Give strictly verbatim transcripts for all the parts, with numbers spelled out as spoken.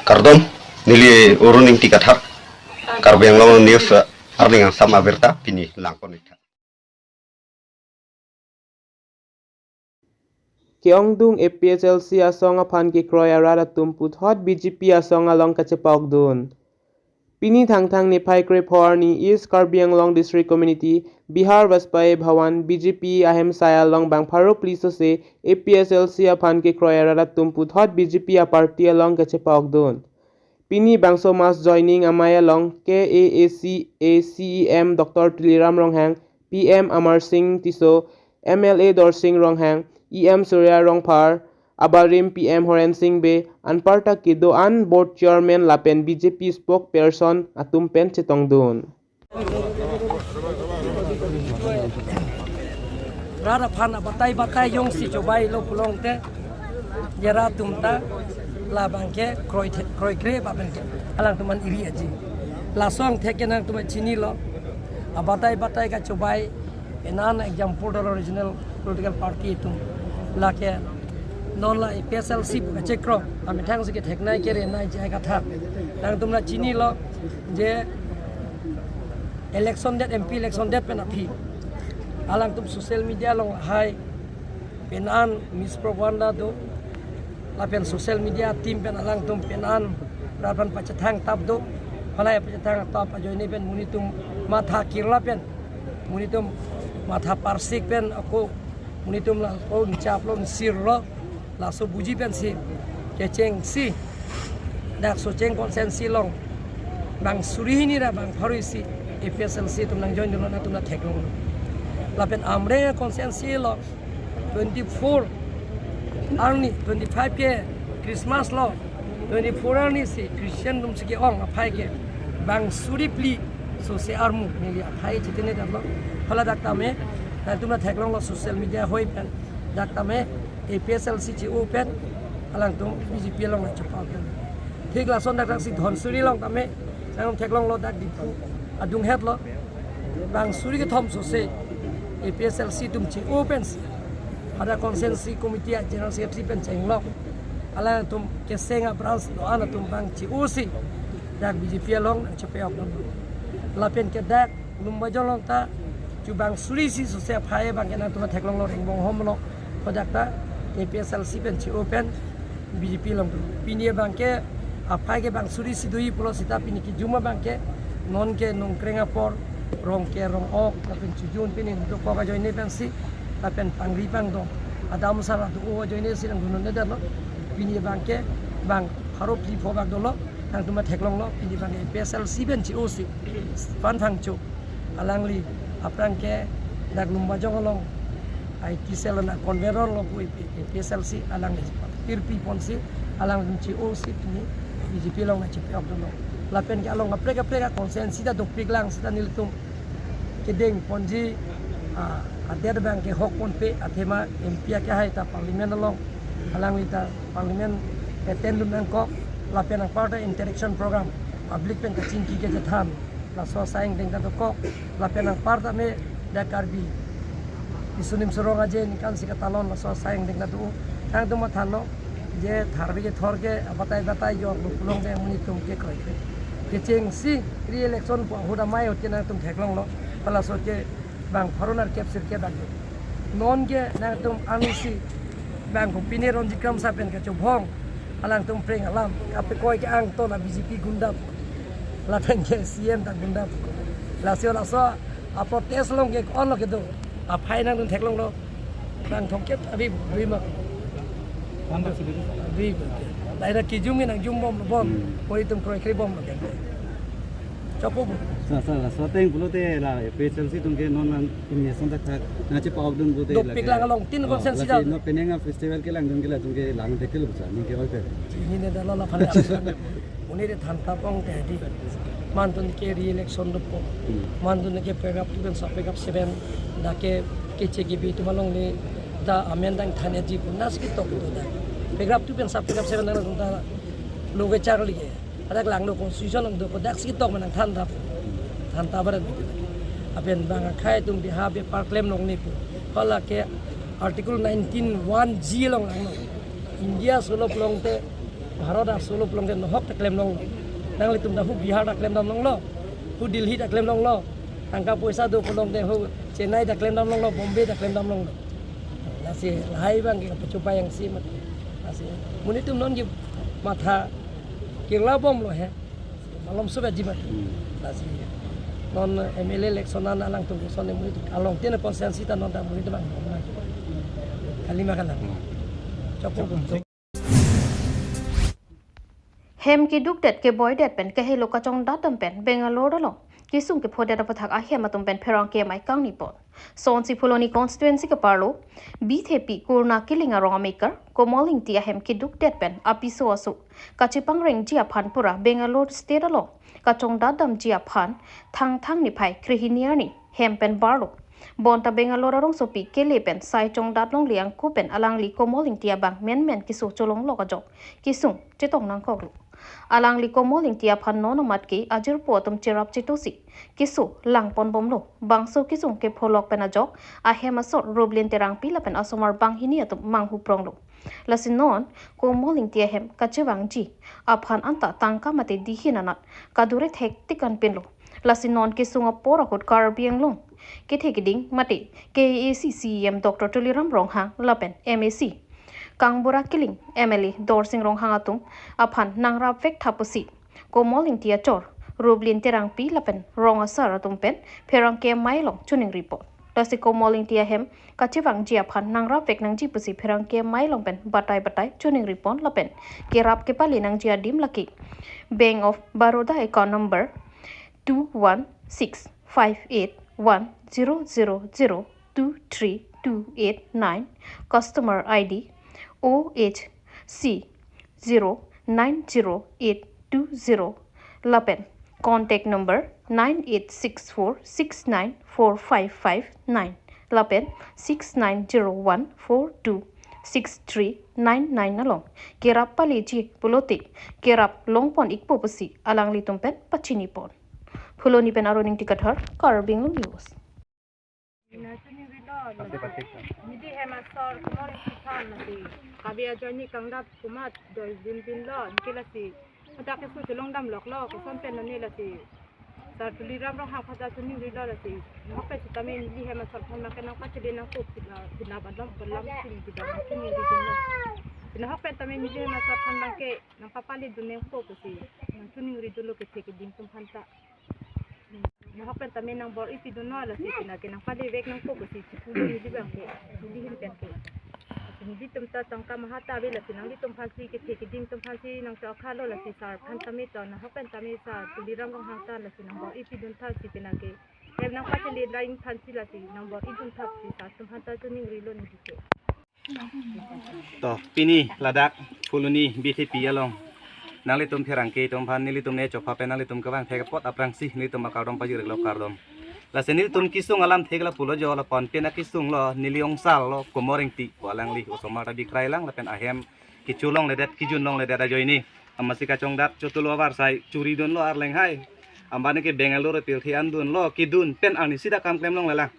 Kardom, neli Arun Ingti Kathar, Karbi Anglong News, eh, arni angsam abirta pini langpon-iktha. Ke-ongdung A P H L C asong aphan kekroi arat atum puthot B J P asong along kachepa-okdun. Pini Thangthang niphai krepho arni East Karbi Anglong District Committee, Bihar Vajpayee Bhawan, B J P ahemsai along bang pharo phli sose A P H L C aphan kekroi arat atum puthot B J P aparty along kachepa-okdun. Pini bangso mass joining amei along K A A C A C E M Doctor Tuliram Ronghang, P M Amar Singh Tisso, M L A Dorsing Ronghang, E M Surya Rongphar, abarim P M Horen Sing Bey, anparta kedo-an board chairman lapen B J P spokesperson atum pen chetongdun. Rat aphan abatai batai jongsi chobai lo pulote, je rat atum ta labang ke kroi the-, kroikre ba pen ke alangtum an iri aji. Laso angthek ke nangtum chinilo, abatai batai kachobai, penan example dolo regional political party atum. Lake non la A P H L C pu kachekro, amethang si ketheknei kerenei je kathar. Nangtum la chinilo je election det, M P election det pen aphi alangtum social media along lahai penan mispropaganda do, lapen social media team pen alangtum penan rat aphan pachethang tap do, halahai pachethang tap ajoine pen monit atum matha kirla pen, monit atum matha parsik pen ako monit atum la ko inchap lo insir lo, laso buji pensi kechengsi dak Socheng constituency along bang suri hini ra bang pharo isi A P H L C atum nangjoin dolo, nangtum la theklonglo. Lapen Amreng constituency along twenty-four arni, twenty-five ke Christmas lo, twenty-four arni si Christian atum si ke-ong aphai ke bang suri phli sose armu neli aphai chitene damlo. Hala dak tame nangtum la theklonglo social media ahoi pen, dak tame A P H L C che-o pen alangtum B J P along nangchepa pen. Thik lason dak dak si Dhansiri along tame nangtum theklonglo, dak Diphu adunghet lo. Bang suri kethom sose A P H L C atum che-o pensi, pada constituency committee a general secretary pen chenglok, alangtum keseng a branch do-an atum bang che-o si dak B J P along nangchepa-ok dam. Lapen ke dak Lumbajong along ta chu bang suri isi sose aphai bang ke nangtum theklonglo, Rengbonghom along kodak ta A P H L C pen che-o pen B J P along. Pini bang ke aphai ke bang suri isi doji pulo seta pini kejuma bang ke non ke Nongkreng apor Rongker Rong-ok lapen Chojun pini dokok ajoine pensi lapen Pangri Pangdong adam sara do-o ajoine si nangdun-un-edetlo. Pini bang ke bang pharo phli pho bak dolo, nangtum theklonglo. Pini bang A P H L C pen che-o si Phan Phangcho, alangli aphrang ke dak Lumbajong along I T cell ana convener lo pu A P H L C alangli tirpi ponsi alang che-o si pini B J P along nangchepa-ok dolo. Lapen ke along kaprek kaprek a constituency ta dopik lang seta nelitum kedeng ponji, ah, adet bang ke hok ponpe, athema M P akehai ta parliament along, alangli ta parliament attend dun nangkok, lapen anparta interaction program, public pen kachingki kachethan, laso asai angdeng ta dokok, lapen anparta me dak Karbi isonim sorong aje ningkan si katalon laso asai angdeng ta do. Nangtum mathanlo je tharve kethor ke abatai batai jor lo pulote monit atum kekroi. Kechengsi re-election pu ahut amei ahut ke nangtum theklonglo, halaso ke bang pharo nerkep sirkep bang. Non ke nangtum ansi bang ko pine Ronjit Kramsa pen kachobhong, alangtum preng alam kapekoi ke angton a B J P gunda, lapen ke C M ta gunda. Laso laso a protest along ke ko-an lo kedo, aphai nangtum theklonglo. Bang thomkep abi bui ma. Bang thomkep abi bui. Laira kijum ke nangjum bomlo bon. Hmm. Koi tum kroikre bomlo ke. Chopo bu. Sa, sa, la, so teng pulote la A P H L C atum ke non nangtum ason thakthak nangchepa-ok dun pulote dopik la ke lang along tin, oh, constituency la si da. No penang a festival kelangdun ke latum ke lang thekthelo sa, ning ke oi pe. Chinine dalo laphan. Monit atum thantapon te di. Mantun ke re-election dopo. Hmm. Mantun ke paragraph two pen sub paragraph seven dak ke keche kebi atum along le ta amen dang than-etji pu nasi ketok do dak. Paragraph two pen sub paragraph seven dang ta lo kecharli ke. Adak langno constitution along do kodak si tok manang thantap. Thantap barat. Lapen bang akhei atum biha bepar klem longle pu. Hala ke Article nineteen one G along langno. India solo pulote Bharat aso lo pulote nohok ta klem longlo. Nanglitum ta hu Bihar ta klem dam longlo. Hu Delhi ta klem longlo. Tangka poisa do pulote hu Chennai ta klem dam longlo, Bombay ta klem dam longlo. Lasi lahai abang ke kapachopai jangsi mati. Lasi monit atum non ke matha kila bomlo he. Malom sob aji mati. Hmm. Lasi non M L A election an alangtum ke son monit atum along tin constituency ta non ta monit atum abang. Kalima kalang. Hmm. Chokpo. Hem kedukdet keboidet pen kehelo kachongdat dam pen Bangalore along kesung kephodet aputhak ahem atum pen pherangke amei kangni pon. Sonsi Phuloni constituency keparlo B J P Kurna Killing arong amekar Komol Ingti ahem kedukdet pen apiso aso kachepangrengji aphan pura Bangalore state along kachongdat damji aphan Thangthang niphai krehini arni hem pen barlo. Bonta Bangalore arongsopi kele pen sai chongdat longle angko pen alangli Komol Ingti abang menmen keso cholonglok ajok kesung chetong nangkoklo. Alangli Komol Ingti aphan non amat ke ajirpo atum cherap chetosi keso langpon bomlo. Bangso kesung kepholok pen ajok ahem asor Rublin Terangpi lapen asomar banghini atum manghupronglo. Lasi non Komol Ingti ahem kachevangji aphan anta tangka mate dihin anat kadure thektik anpinlo. Lasi non kesung apor ahut Karbi Anglong kethe keding mate K A A C C E M Doctor Tuliram Ronghang lapen M A C Kangbura Killing, M L A Dorsing Ronghang atum aphan nangrapvek tha pusi Komol Ingti achor Rublin Terangpi lapen rong asar atum pen pherangke amei along choningri pon. Lasi Komol Ingti ahem kachevangji aphan nangrapvek nangji pusi pherangke amei along pen batai batai choningri pon lapen kerap kepale nangji adim lake Bank of Baroda account number two one six five eight one zero zero zero two three two eight nine, customer I D O H C zero nine zero eight two zero lapen contact number nine eight six four six nine four five five nine lapen six nine zero one four two six three nine nine along kerap paleji pulote kerap longpon ikpo pusi alanglitum pen pachini pon. Phuloni pen Aron Ingti Kathar, Karbi Anglong News. Neli hem asor Komol Ingti aphan neli kabi ajoine kangdat kumat doi din din lo, anke lasi hadak keso cholong damloklo, koson pen neli lasi Sar Tuliram Ronghang aphan ta choningrilo lasi. Nahok pen sitame neli hem asor aphan abang ke nangpachele nangkok sila, sila badam balam sini di dalam choningri dunlo. Nahok pen tame neli hem asor aphan abang ke nangpapale dun nangkok si nangchoningri dunlo kethe keding atum aphan ta. Nahok pen tame nangbor-i pidunlo lasi pina ke nangpalevek nangkok si chipulu neli abang ke, neli ahin pen ke. Nelitum ta tangka maha ta ave lasi nanglitum aphansi kethe keding atum aphansi nangchokha lo lasi sar aphan tame to nahok pen tame Sar Tuliram Ronghang ta lasi nangbor-i pidun tha si pina ke. Hem nangpachele lain aphansi lasi nangbor-i dun tha si sar atum aphan ta choningrilo neli ke. To, pini ladak Phuloni B J P along nanglitum pherangke atum aphan nelitum ne chopha pen nanglitum kevang thek apot aphrangsi nelitum akardom pajir-iklo kardom. Lasi nelitum kesung alam thek lapulo jo lapen pen akesung lo neli ongsar lo Komol Ingti pu alangli osomar ta bikrai lang lapen ahem kecho longledet kejun longledet ajoine. Amatsi kachongdat chotulo avarsai churi dunlo arleng hai. Ambani ke Bangalore pirthe an dunlo kedun pen arnisi ta kam klem longlelang.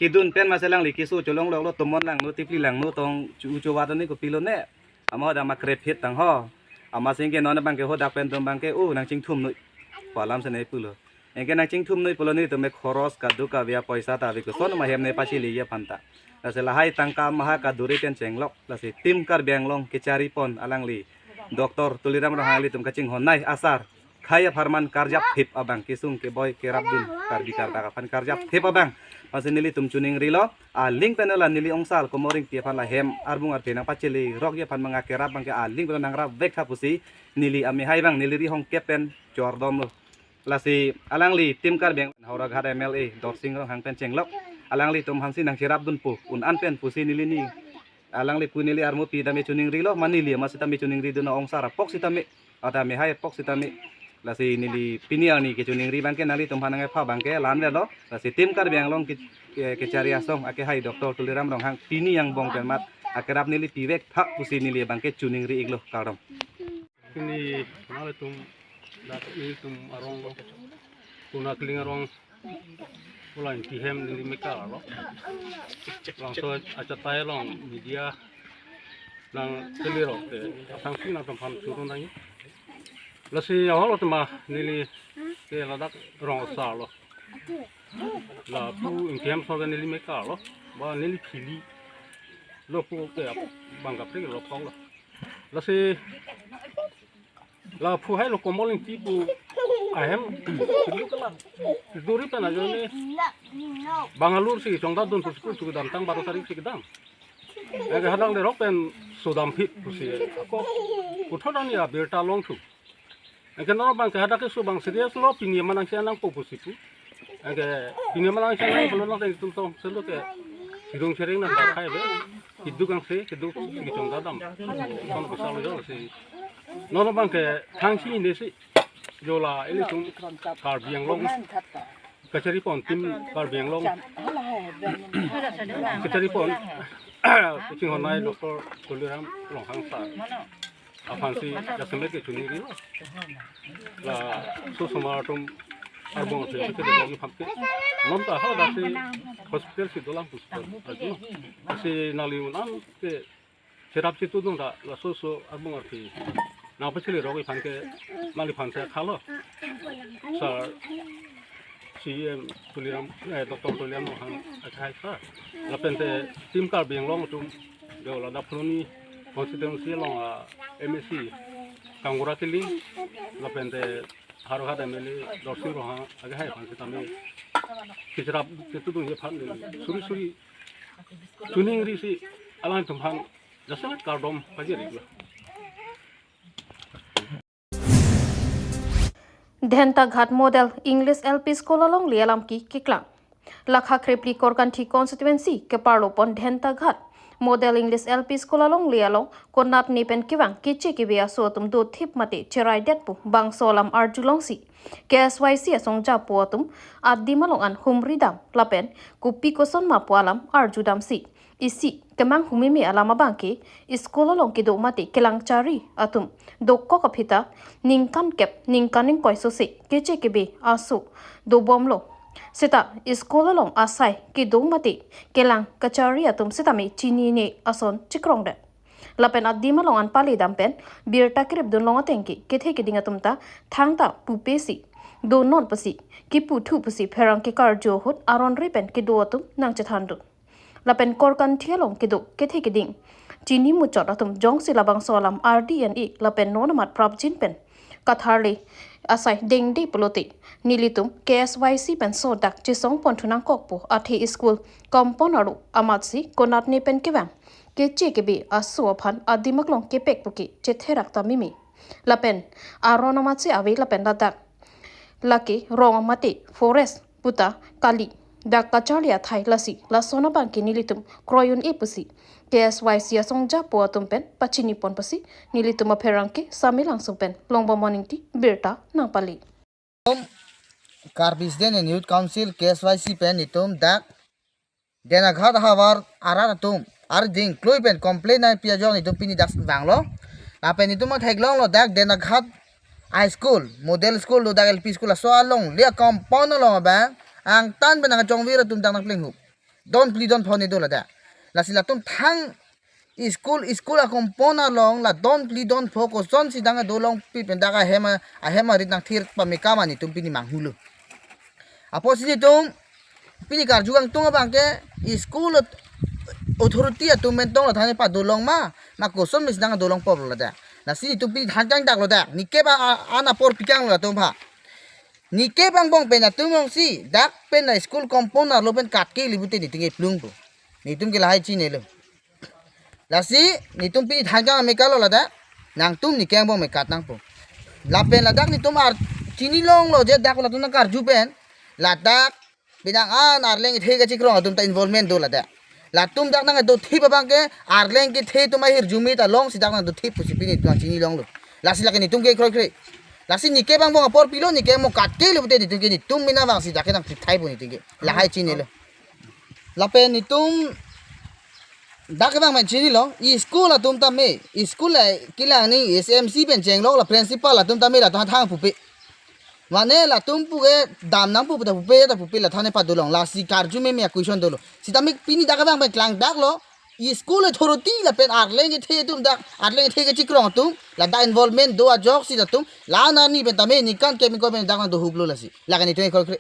Kedun pen masi alangli keso cholongloklo tomon langno tipli langno tong chu chowa tani kopilo ne. Ama hadak ma krephet tang ho. Amatsi ke non abang ke hadak pen atum abang ke o nangchingthum noi. Pu alam sene pulo. Anke nangchingthum noi pulo nelitum ke khoros kaduk kave apoisa ta ave koson ma hem ne pacheleji aphan ta. Lasi lahai tangka maha kadure pen chenglok. Lasi Team Karbi Anglong kechari pon alangli Doctor Tuliram Ronghang ilitum kachinghon nei asar khei apharman karjap thip abang kesung keboi kerap dun Karbi Kardak aphan karjap thip abang. Lasi nelitum choningrilo. Aling pen la neli ongsar Komol Ingti aphan la hem arbung arphe nangpachele rokji aphan manga kerap abang ke aling pen nangrapvek tha pusi neli amehai abang neli ri hongkep pen chordomlo. Lasi alangli Team Karbi Anglong Howraghat M L A Dorsing Ronghang pen chenglok. Alanglitum aphansi nangcherap dunpo un-an pen pusi neli ni alangli pu neli armu pi tame choningrilo ma neli amatsi tame choningri dun ongsar apok sitame. Ada amehai apok sitame. Lasi neli pini arni kechoningri abang ke nanglitum aphan nangkepha abang ke la-an avelo. Lasi Team Karbi Anglong ke, ke, kechari asong akehai Doctor Tuliram Ronghang pini angbong pen mat akerap neli pivek tha pusi neli abang ke choningri-iklo kardom. Pini nanglitum, dak nelitum arong lo, Kurna Killing arong, Komol Ingti ahem neli mekar lo. Labangso achatai along media nangpachelirok te, asangsi nangtum aphan choro nangji. Lasi ahok lo tema neli ke ladak rong asar lo. Lapu ingkem so neli mekar lo. Ba neli phili lo pu ke bang kaprek lo kong lo. Lasi la phu hai lo Komol Ingti pu ahem. Duri pen ajoine Bangalore si chongdadun pu school kedam tang baro tarik si kedam. Anke hadak lerok pen sodam phit pusi ako puthot ani abirta longthu. Anke non abang ke hadak keso abang serious lo, pini manang si anang po pusi pu. Anke pini manang si anang po lo nang tum tong selo ke sidung sering nang dakhai be. Keduk angse, keduk di chongdadam. Kon bisa lo jo si. Non abang ke thangsi ne si jo la ilitum Karbi Anglong kachari pon, tim Karbi Anglong kachari pon kachinghon nai Doctor Tuliram Ronghang sir aphansi jasemet ke chuningri. Laso osomar atum arbong arphi kachari pon aphan ke non ta ha dasi hospital si dolang hospital. Lasi nangli un-an ke cherap si tudun ta laso oso arbong arphi nangpachelirok aphan ke nangli aphan si khalo. Sir, C E M Tuliram, eh, Doctor Tuliram Ronghang akhai sir. Lapen te tim Karbi Anglong atum, jo ladak Phuloni constituency along a M A C Kanggura Killing, lapen te Howraghat M L A Dorsing Ronghang akhai aphan sitame kicherap ketudun aphan suri suri chuningri si alangtum aphan jasemet kardom pajir iklo. Dhentaghat Model English L P School along le alam ke keklang. Lakha krepli Korkanthi constituency keparlo pon Dhentaghat Model English L P School along le along konatne pen kevang keche kebe aso atum dothip mate cherai det pu bangso alam arjulongsi K S Y C asong japo atum adim along an humri dam lapen kopi koson ma pu alam arjudamsi isi kemang humeme alam abang ke school along kedo mate kelang chari atum dokok aphi ta ningkan kep ningkan ingkoi sose keche kebe aso dobomlo. Seta school along asai kedo mate kelang kachari atum sitame chinine ason chikrong det. Lapen adim along an pale dam pen birta krip dunlong ateng ke kethe keding atum ta thangta pupe si donon pusi kiputhu pusi pherangke karju ahut aron re pen kedo atum nangchethandun. Lapen Korkanthi along kedo kethe keding chini muchot atum jongsi labangso alam ardi en-e lapen non amat prapjin pen katharle asai dengde pulote nelitum K S Y C pen sodak chesong ponthu nangkokpo, athe school compound arlo amatsi konatne pen kevang keche kebe aso aphan adim aklong kepek puke chetherak ta meme. Lapen aron amatsi ave lapen ladak lake rong mate forest puta kali dak kacharli athai lasi lason abang ke nelitum kroi un-e pusi K S Y C asong japo atum pen pachini pon pusi nelitum apherangke Samelangso pen Longbomon Ingti birta nangpale. Karbi Student and Youth Council, K S Y C pen netum dak Dhentaghat havar arat atum arding klui pen complain nangpi ajok netum pini dak vanglo. Lapen netum theklonglo dak Dhentaghat High School, Model School do dak L P School laso along le compound along abang angtan pen nangchongvir atum dak nangplenghu. Don phli don pho ne do ladak. Lasi latum thang school, school a compound along la don phli don pho kosonsi dak dolongpi pen dak ahem a, ahem arit nangthir pame kama netum pini manghulo. Apotsi netum pini karju kangtung abang ke school authority atum pen tong lathane padolong ma, ma koson mesi dak dolongpo ladak. Lasi netum pini than kangdaklo dak. Neke ba a-, an apor pikanglo latum pha. Neke bang bong pen atum jongsi dak pen la school compound arlo pen katke le pute netum ke plung po. Netum ke lahai chinilo. Lasi netum pini than kang amekalo ladak. Nangtum neke angbong me kat nangpo. Lapen ladak netum ar chinilonglo je dak latum nangkarju pen. Ladak pinang an arleng kethe kachikrong atum ta involvement do ladak. Latum dak nangdothip abang ke arleng kethe atum ahirjume ta longsi dak nangdothip pusi pini nangchinilonglo. Lasi lake netum ke kroikre. Lasi neke bang bong apor pilo, neke mo katke le pute netum ke netum mina bangsi dak ke nangthipthai po netum ke. Lahai chinilo. Lapen netum dak ke bang pen chinilo, school atum tame, school la kelang ni S M C pen chenglok la principal atum tame la thang pupe. Mane latum puke dam nangpo ta pupe ta pupe lathane padolong, lasi karju meme a-question dolo. Sitame pini dak ke bang pen klangdaklo, School authority lapen arleng kethe atum dak, arleng kethe kechikrong atum, ladak involvement do ajoksi latum, la nani pen tame ningkan kep ingkoi pen dak nangdohuplo lasi. Lake netum ingkoi kre-,